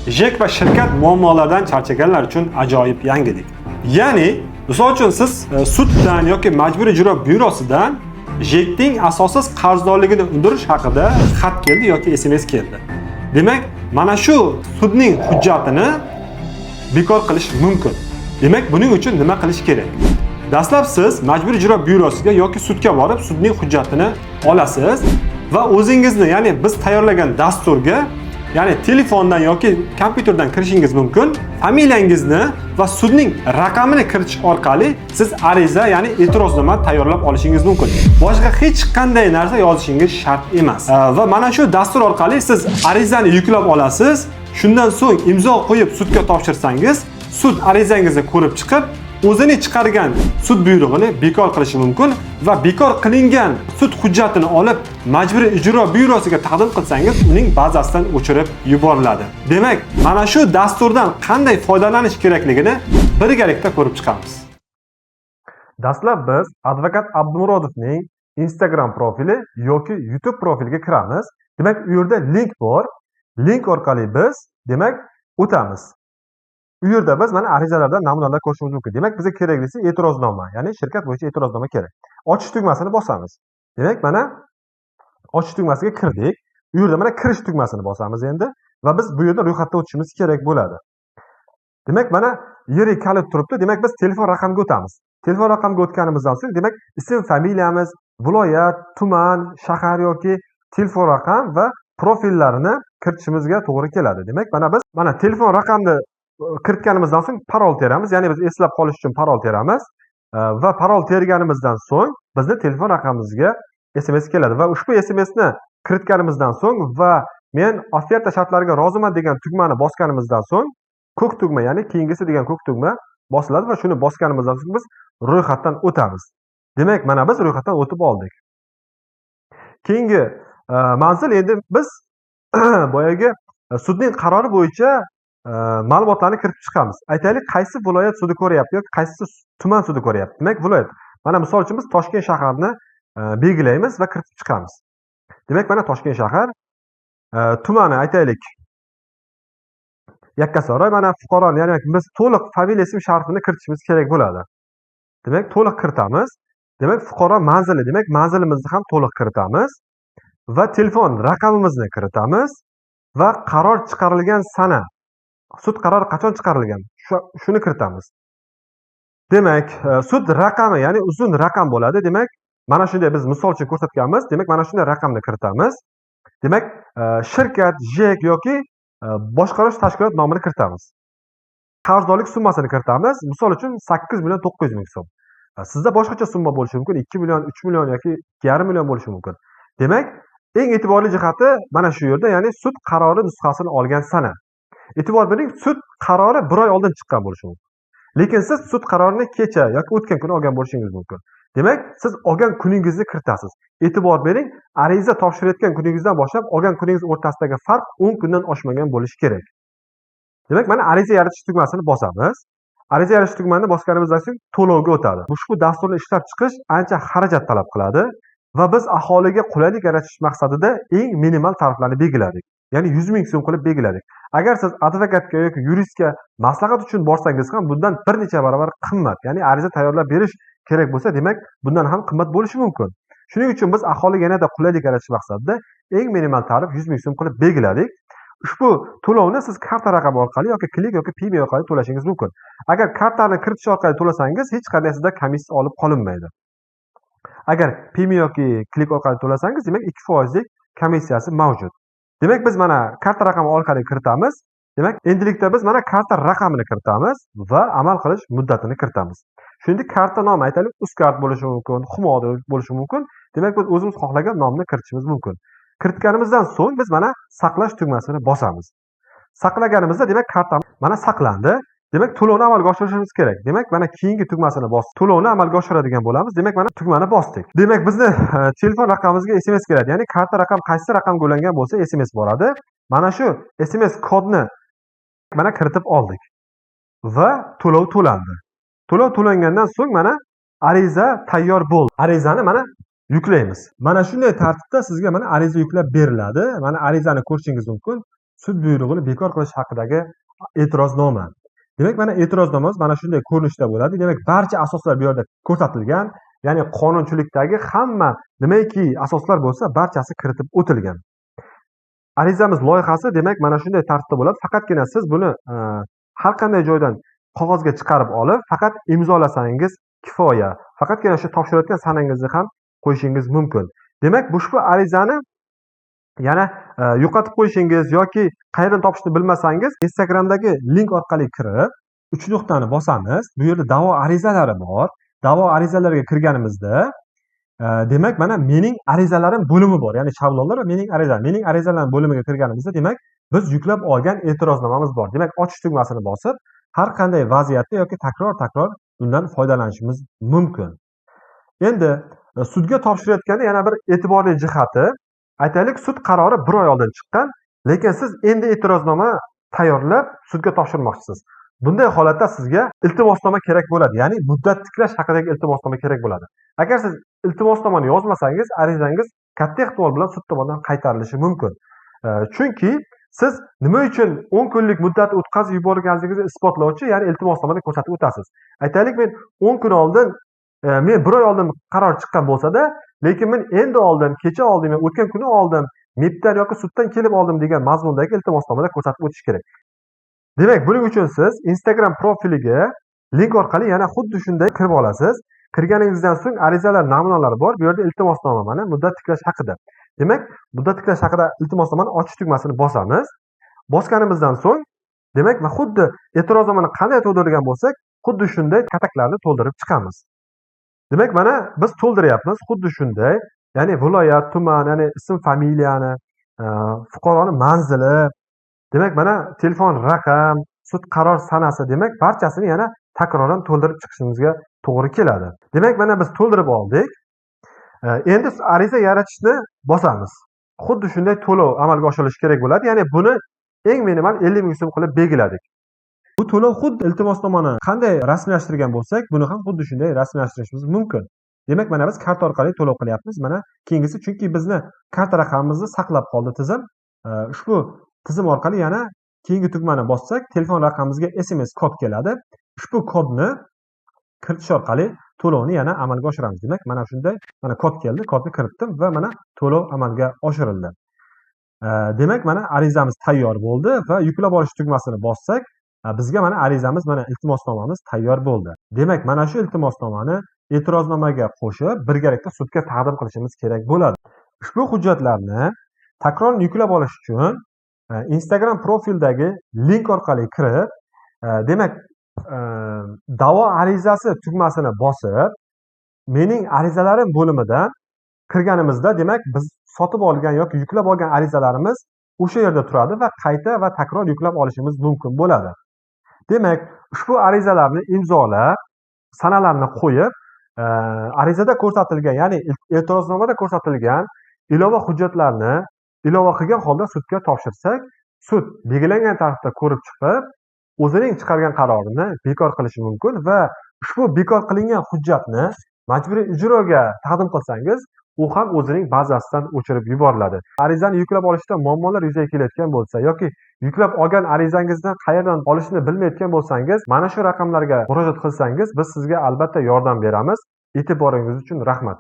ЖЭК va shirkat muammolaridan charchaganlar uchun ajoyib yangilik. Ya'ni, misol uchun, siz suddan yoki Majburiy ijro byurosidan ЖЭК ning asossiz qarzdorligini undirish haqida xat keldi yoki SMS keldi. Demak, mana shu sudning hujjatini bekor qilish mumkin. Demak, buning uchun nima qilish kerak? Dastlab siz Majburiy ijro byurosiga yoki sudga borib, sudning hujjatini olasiz va o'zingizni, ya'ni biz tayyorlagan dasturga, ya'ni telefondan yoki kompyuterdan kirishingiz mumkin. Familiyangizni va sudning raqamini kiritish orqali siz ariza, ya'ni e'tiroznoma tayyorlab olishingiz mumkin. Boshqa hech qanday narsa yozishingiz shart emas. Va mana shu dastur orqali siz arizani yuklab olasiz. Shundan so'ng imzo qo'yib sudga topshirsangiz, sud arizangizni ko'rib chiqib, o'zini chiqargan sud buyrug'ini bekor qilishi mumkin va bekor qilingan sud hujjatini olib Majburiy ijro byurosiga taqdim qilsangiz, uning bazasidan o'chirib yuboriladi. Demak, mana shu dasturdan qanday foydalanish kerakligini birgalikda ko'rib chiqamiz. Dastlab biz advokat Abdumurodovning Instagram profili yoki YouTube profiliga kiramiz. Demak, u yerda link bor. Link orqali biz, demak, o'tamiz. U yerda biz mana arizalardan namunalar ko'rishimiz mumkin. Demak, bizga keraklisi e'tiroznoma, ya'ni shirkat bo'yicha e'tiroznoma kerak. Ochish tugmasini bosamiz. Demak, mana ochish tugmasiga kirdik. U yerda mana kirish tugmasini bosamiz endi va biz bu yerda ro'yxatdan o'tishimiz kerak bo'ladi. Demak, mana yirik kalit turibdi. Demak, biz telefon raqamiga o'tamiz. Telefon raqamiga o'tganimizdan so'ng, demak, ism, familiyamiz, viloyat, tuman, shahar yoki telefon raqam va profillarni kiritishimizga to'g'ri keladi. Demak, mana biz mana telefon raqamni kiritganimizdan so'ng parol teramiz, ya'ni biz eslab qolish uchun parol teramiz va parol terganimizdan so'ng bizni telefon raqamimizga SMS keladi va ushbu SMSni kiritganimizdan so'ng va "Men oferta shartlariga roziman" degan tugmani bosganimizdan so'ng ko'k tugma, ya'ni "Keyingisi" degan ko'k tugma bosiladi va shuni bosganimizdan so'ng biz ro'yxatdan o'tamiz. Demak, mana biz ro'yxatdan o'tib oldik. Keyingi manzil, endi biz boyagi sudning qarori bo'yicha ma'lumotlarni kiritib chiqamiz. Aytaylik, qaysi viloyat sudi ko'ryapti yoki qaysi tuman sudi ko'ryapti? Demak, viloyat, mana misol uchun, biz Toshkent shaharini belgilaymiz va kiritib chiqamiz. Demak, mana Toshkent shahar, tumani, aytaylik, Yakkasaroy. Mana fuqaroni, ya'ni biz to'liq familiya, ism sharifini kiritishimiz kerak bo'ladi. Demak, to'liq kiritamiz. Demak, fuqaro manzili, demak, manzilimizni ham to'liq kiritamiz va telefon raqamimizni kiritamiz va qaror chiqarilgan sana, sud qarori qachon chiqarilgan, shuni kiritamiz. Demak, sud raqami, ya'ni uzun raqam bo'ladi. Demak, mana shunday biz misol uchun ko'rsatganmiz. Demak, mana shunday raqamni kiritamiz. Demak, shirkat, ЖЭК yoki boshqaruvchi tashkilot nomini kiritamiz. Qarzdorlik summasini kiritamiz, misol uchun, 8 900 000 so'm. Sizda boshqacha summa bo'lishi mumkin: 2 million, 3 million yoki 2,5 million bo'lishi mumkin. Demak, eng e'tiborli jihati mana shu yerda, ya'ni sud qarori nusxasini olgan sana. E'tibor bering, sud qarori bir oy oldin chiqqan bo'lishi mumkin, lekin siz sud qarorini kecha yoki o'tgan kuni olgan bo'lishingiz mumkin. Demak, siz olgan kuningizni kiritasiz. E'tibor bering, ariza topshirayotgan kuningizdan boshlab olgan kuningiz o'rtasidagi farq 10 kundan oshmagan bo'lishi kerak. Demak, mana ariza yaratish tugmasini bosamiz. Ariza yaratish tugmani bosganimizdan so'ng to'lovga o'tadi. Ushbu dasturni ishlab chiqish ancha xarajat talab qiladi va biz aholiga qulaylik yaratish maqsadida eng minimal tariflarni belgiladik, ya'ni 100 000 so'm qilib belgiladik. Agar siz advokatga yoki yuristga maslahat uchun borsangiz ham, bundan bir necha barobar qimmat, ya'ni ariza tayyorlab berish kerak bo'lsa, demak, bundan ham qimmat bo'lishi mumkin. Shuning uchun biz aholiga yanada qulaylik yaratish maqsadida eng minimal tarif 100 000 so'm qilib belgiladik. Ushbu to'lovni siz karta raqami orqali yoki Click yoki Payme orqali to'lashingiz mumkin. Agar kartani kiritish orqali to'lasangiz, hech qanday sizda komissiya olib qolinmaydi. Agar Payme yoki Click orqali to'lasangiz, demak, 2 foizlik komissiyasi mavjud. Demak, biz mana karta raqami orqali kiritamiz. Demak, endilikda biz mana karta raqamini kiritamiz va amal qilish muddatini kiritamiz. Shuningdek, karta nomi, aytaylik, Uzcard bo'lishi mumkin, Humo bo'lishi mumkin. Demak, biz o'zimiz xohlagan nomni kiritishimiz mumkin. Kiritganimizdan so'ng biz mana saqlash tugmasini bosamiz. Saqlaganimizda, demak, karta mana saqlandi. Demak, to'lovni amalga oshirishimiz kerak. Demak, mana keyingi tugmasini bosib, to'lovni amalga oshiradigan bo'lamiz. Demak, mana tugmani bosdik. Demak, bizni telefon raqamimizga SMS keladi, ya'ni karta raqam qaysi raqamga ulangan bo'lsa, SMS boradi. Mana shu SMS kodni mana kiritib oldik va to'lov to'landi. To'lov to'langandan so'ng mana ariza tayyor bo'ldi. Arizani mana yuklaymiz. Mana shunday tartibda sizga mana ariza yuklab beriladi. Mana arizani ko'rishingiz mumkin. sud buyrug'ini bekor qilish haqidagi e'tiroznoma. Demak, mana e'tiroznomamiz mana shunday ko'rinishda bo'ladi. Demak, barcha asoslar bu yerda ko'rsatilgan, ya'ni qonunchilikdagi hamma nimaiki asoslar bo'lsa, barchasi kiritib o'tilgan. Arizamiz loyihasi demak mana shunday tartibda bo'ladi. Faqatgina siz buni har qanday joydan qog'ozga chiqarib olib, faqat imzolasangiz kifoya. Faqatgina shu topshirayotgan sanangizni ham qo'yishingiz mumkin. Demak, ushbu arizani yana yo'qotib qo'yishingiz yoki qayerdan topishni bilmasangiz, Instagramdagi link orqali kirib, 3 nuqtani bosamiz. Bu yerda da'vo arizalari bor. Da'vo arizalariga kirganimizda, demak, mana mening arizalarim bo'limi bor. Ya'ni shablonlar va mening arizalarim. Mening arizalarim bo'limiga kirganimizda, demak, biz yuklab olgan e'tiroznomamiz bor. Demak, ochish tugmasini bosib, har qanday vaziyatda yoki takror-takror bundan foydalanishimiz mumkin. Endi sudga topshirayotganda yana bir e'tiborli jihati, aytaylik, sud qarori bir oy oldin chiqqan, lekin siz endi e'tiroznoma tayyorlab sudga topshirmoqchisiz. Bunday holatda sizga iltimosnoma kerak bo'ladi, ya'ni muddat tiklash haqidagi iltimosnoma kerak bo'ladi. Agar siz iltimosnomani yozmasangiz, arizangiz katta ehtimol bilan sud tomonidan qaytarilishi mumkin. Chunki siz nima uchun 10 kunlik muddat o'tkazib yuborganligingizni isbotlovchi, ya'ni iltimosnomada ko'rsatib o'tasiz. Aytaylik, men 10 kun oldin, men bir oy oldin qaror chiqqan bo'lsa-da, lekin men endi oldim, kecha oldim, o'tgan kuni oldim, MIBdan yoki suddan kelib oldim degan mazmundagi iltimosnomada ko'rsatib o'tish kerak. Demak, buning uchun siz Instagram profiliga link orqali yana xuddi shunday kirib olasiz. Kirganingizdan so'ng arizalar namunalari bor. Bu yerda iltimosnoma, mana muddat tiklash haqida. Demak, muddat tiklash haqida iltimosnomani ochish tugmasini bosamiz. Bosganimizdan so'ng, demak, xuddi e'tiroznomani qanday to'ldirgan bo'lsak, xuddi shunday kataklarni to'ldirib chiqamiz. Demak, mana biz to'ldiryapmiz xuddi shunday, ya'ni viloyat, tuman, ya'ni ism, familiyani, fuqaroni manzili, demak, mana telefon raqam, sud qaror sanasi, demak, barchasini yana takroran to'ldirib chiqishimizga to'g'ri keladi. Demak, mana biz to'ldirib oldik. Endi ariza yaratishni bosamiz. Xuddi shunday to'lov amalga oshirilishi kerak bo'ladi. Ya'ni buni eng minimal 50 ming so'm qilib belgiladik. Bu to'lov xuddi iltimosnomani qanday rasmiylashtirgan bo'lsak, buni ham xuddi shunday rasmiylashtirishimiz mumkin. Demak, mana biz karta orqali to'lov qilyapmiz. Mana keyingisi, chunki bizni karta raqamimizni saqlab qoldi tizim. Ushbu tizim orqali yana keyingi tugmani bossak, telefon raqamimizga SMS kod keladi. Ushbu kodni kiritish orqali to'lovni yana amalga oshiramiz. Demak, mana shunday, mana kod keldi, kodni kiritdim va mana to'lov amalga oshirildi. Demak, mana arizamiz tayyor bo'ldi va yuklab olish tugmasini bossak, bizga mana arizamiz, mana iltimosnomamiz tayyor bo'ldi. Demak, mana shu iltimosnomani e'tiroznomaga qo'shib, birgalikda sudga taqdim qilishimiz kerak bo'ladi. Ushbu hujjatlarni takroran yuklab olish uchun Instagram profildagi link orqali kirib, demak, da'vo arizasi tugmasini bosib, mening arizalarim bo'limidan kirganimizda, demak, biz sotib olgan yoki yuklab olgan arizalarimiz o'sha yerda turadi va qayta va takror yuklab olishimiz mumkin bo'ladi. Demak, ushbu arizalarni imzolab, sanalarni qo'yib, arizada ko'rsatilgan, ya'ni e'tiroznomada ko'rsatilgan ilova hujjatlarni ilova qilgan holda sudga topshirsak, sud belgilangan tartibda ko'rib chiqib, o'zining chiqargan qarorini bekor qilishi mumkin va ushbu bekor qilingan hujjatni majburiy ijroga taqdim qilsangiz, u ham o'zining bazasidan o'chirib yuboriladi. Arizani yuklab olishda muammolar yuzaga kelayotgan bo'lsa yoki yuklab olgan arizangizni qayerdan olishni bilmayotgan bo'lsangiz, mana shu raqamlarga murojaat qilsangiz, biz sizga albatta yordam beramiz. E'tiboringiz uchun rahmat.